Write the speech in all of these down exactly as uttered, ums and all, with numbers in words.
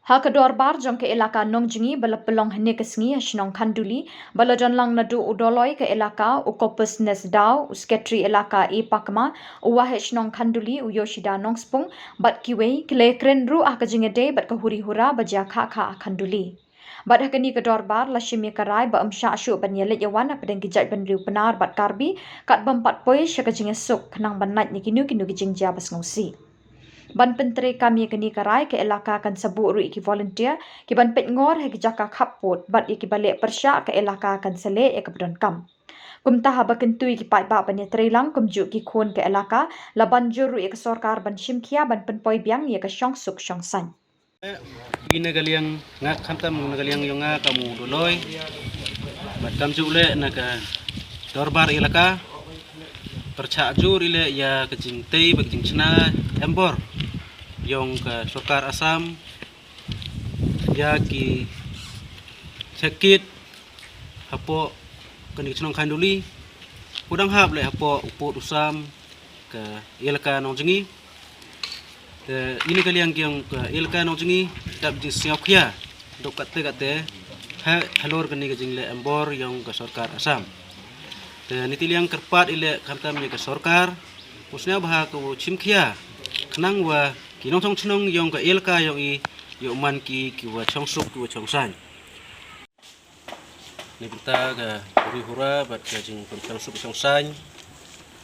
Ha ka dorbar jong ka elaka Nongjngi ba la pynlong hynne ka sngi ha shnong Khanduli, ba la don lang naduh u Doloi ka elaka, u Kopus Nesdau, u Sekretari elaka A Pakma, u Waheh shnong Khanduli u Yoshida Nongspung, bad kiwei, ki la ïakren ruh ha ka jingïadei bad ka huri hura ba jia kha kha ha Khanduli. Bad ha kane ka dorbar la shim ïa ka rai ba ym shah shuh ban ïaleit ïawan hapdeng ki jaitbynriew Pnar bad Karbi, kat bym pat poi sha ka jingïasuk khnang ban lait na kino kino ki jingjia ba sngewsih. Ban pyntreikam ïa kane ka rai, ka elaka kan sa buh ruh ïa ki volunteer ki ban peit ngor ha ki jaka khappud, bad ïa kiba leh pyrshah ka elaka kan sa leh ïa kaba donkam. Kumta haba kyntu ïa ki paidbah ban ïatreilang kumjuh ki khun ka elaka, la ban jur ruh ïa ka sorkar ban shim khia ban pynpoi biang ïa ka shongsuk shongsaiñ. Ïa na ka liang nga, khamtam na ka liang jong nga kam u Doloi, bad kamjuh leh na ka dorbar elaka, pyrshah jur i leh ïa ka jingtei bad ka jingshna embor jong ka sorkar Assam ïa ki check gate hapoh kane ka shnong Khanduli, u dang hap leh hapoh u pud u sam ka elaka Nongjngi. Te ïa na ka liang jong ka elaka Nongjngi, dap jingsngewkhia dok katte katte ha halor kane ka jingleh embor jong ka sorkar Assam. Te niti liang kyrpad i leh khamtam ïa ka sorkar, u sngewbha ka u shim khia khnang wa ki nongshong shnong jong ka elaka jong i ïoh man ki ki wa shongsuk ki wa shongsaiñ. Ni bynta ka huri hura bad ka jingpynshongsuk shongsaiñ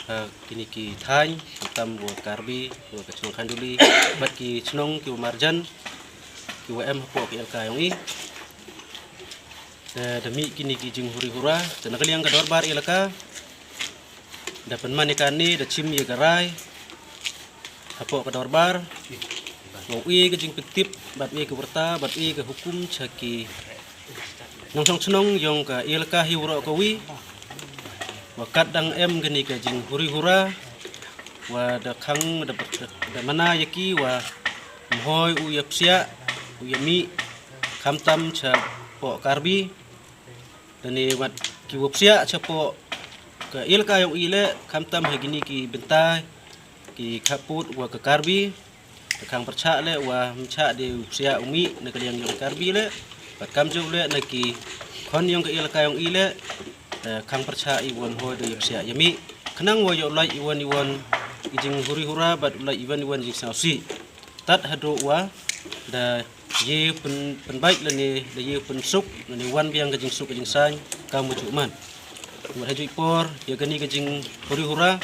ha kine ki thaiñ, khamtam wa Karbi, wa ka shnong Khanduli, bad ki shnong ki wa marjan, ki wa em hapoh ki elaka jong i. Te da mih kine ki jinghuri hura, te na ka liang ka dorbar elaka da pynman ïa kane, da shim ïa ka rai hapoh ka dorbar, wa u ai ka jingpyntip bad u ai ka wyrta bad u ai ka hukum sha ki nongshong shnong jong ka elaka hi waroh kawi, wa kat dang em kane ka jinghuri hura, wa da khang da, da, da mana ïa ki wa ym hoi u ïa psiah u ïa mih khamtam shapoh Karbi. Dane wat ki wa psiah shapoh ka elaka jong i leh, khamtam ha kine ki bynta ki khappud wa ka Karbi, ka khang pyrshah leh wa ym shah de u psiah u mih na ka liang jong ka Karbi leh, bad kamjuh leh na ki khon jong ka elaka jong i leh, eh, khang pyrshah i wa ym hoi de u psiah ïa mih khnang wa ïoh lait iwan iwan i jinghuri hura bad lait iwan iwan jingsngewsih. Tat haduh wa da ïa pyn, pynbeit lane da ïa pynsuk lane wan biang ka jingsuk ka jingsaiñ ka mujur man. Wat ha juh i por ïa kane ka jinghuri hura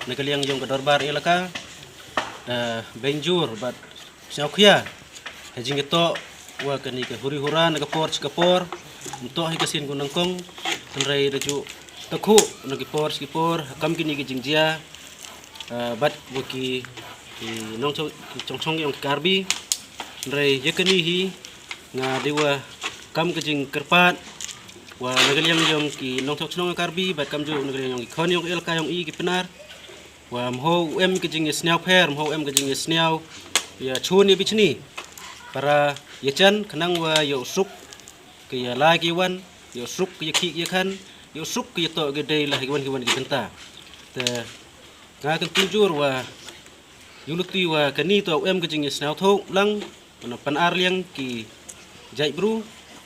na ka liang jong ka dorbar elaka, da bynjur bad sngewkhia ha jingïatoh wa kane ka huri hura na ka por sha ka por, ym toh ha ka sien kong nangkong, hynrei da juh takhuh na ki por sha ki por ha kam kine ki jingjia, ah, bad wa ki, ki nongshong, ki nongshong shnong jong ki Karbi. Hynrei ïa kane hi nga dei wa kam ka jingkyrpad wa na ka liang jong ki nongshong shnong jong ki Karbi bad kamjuh na ka liang jong ki khon jong ka elaka jong i ki Pnar, wa ym hoi u em ka jingïasngew pher, ym hoi u em ka jingïasngew ïa chun ïa bichni, para ïa jan khnang wa ïoh suk ka ïa lai ka ïa wan, ïoh suk ka ïa khih ka ïa khan, ïoh suk ka ïa toh ka dei la ha ki wan ki wan ki bynta. Te nga kyntu jur wa ïa luti wa kane toh u em ka jingïasngew thuh lang na Pnar liang ki jaitbru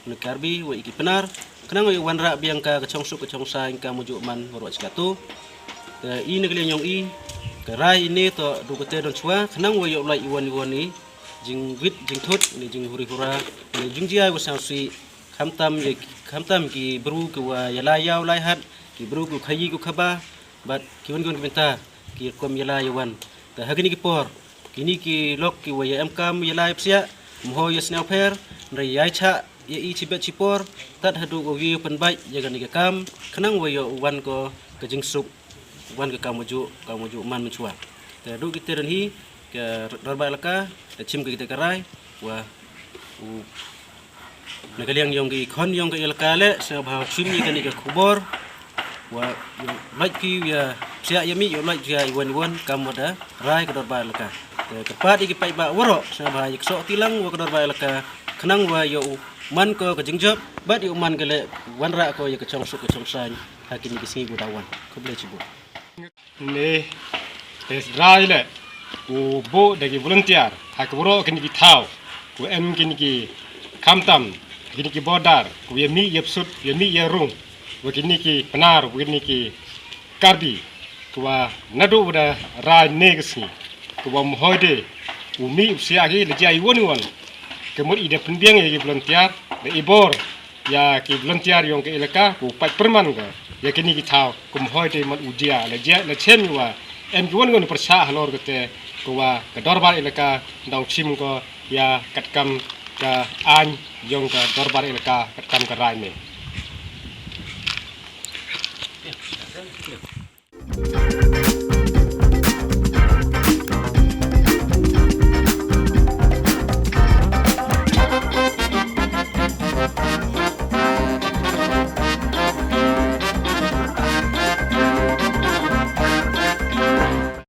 na Karbi wa i ki Pnar, khnang wa ïa wanrah biang ka, ka shongsuk ka shongsaiñ ka mujur man waroh shikato. Te i na ka liang jong i, ka rai ine toh du kata don shuwa khnang wa ïoh lait iwan iwan i jingwit jingthut ne jinghuri hura ne jingjia wa sngewsih, khamtam ïa, khamtam ki bru ki wa ïa lai ïaw lai hat, ki bru ki khaïi ki khaba, bad ki wan ki wan ki bynta ki rukom ïa lai ïa wan. Te ha kine ki por kine ki lok ki wa ïa em kam ïa lai psiah, ym hoi ïa sngew pher, hynrei ïa shah ïa i shibit shipor tad haduh wa ïa pynbeit ïa kane ka kam khnang wa ïa wan ko ka jingsuk, wan ka kam mujur, kam mujur man mynshuwa. Te haduh kita don hi ka dorbar elaka, te shim ka kita ka rai wa u na ka liang jong ki khon jong ka elaka leh, sngewbha shim ïa kane ka khubor wa ïa lait ki ïa psiah ïa mih, ïa lait ïa iwan iwan kam wa da rai ka dorbar elaka. Te kyrpad ïa ki paidbah waroh, sngewbha ïa ksoh tilang wa ka dorbar elaka khnang wa ïa u man ko ka jingjop bad ïa u man ka leh wanrah ko ïa ka shongsuk ka shongsaiñ ha kine ki sngi ki da wan. Khublei shibun. Ni te sdra ile u buh da ki volunteer ha ki waroh kine ki thaw. Wa em kini ki khamtam, kini ki border, wa ya mih ya psut, ya mih ya rung, wa kini ki Pnar, wa kini ki Karbi, wa naduh wa da rai ne ka sngi, wa Mohoi de u mih u siah ki, la jia i won i won. Ka mut i da pynbiang ya ki volunteer, da i bor ya ki volunteer yong ka elaka, ku pait pyrman ka ya kini ki thaw, ka Mohoi de man u jia, la jia, la chem wa em ki won ngon pyrshah halor kate, ka wa ka dorbar elaka dang chim ko ya katkam ka aiñ yong ka dorbar elaka, katkam ka rai ne.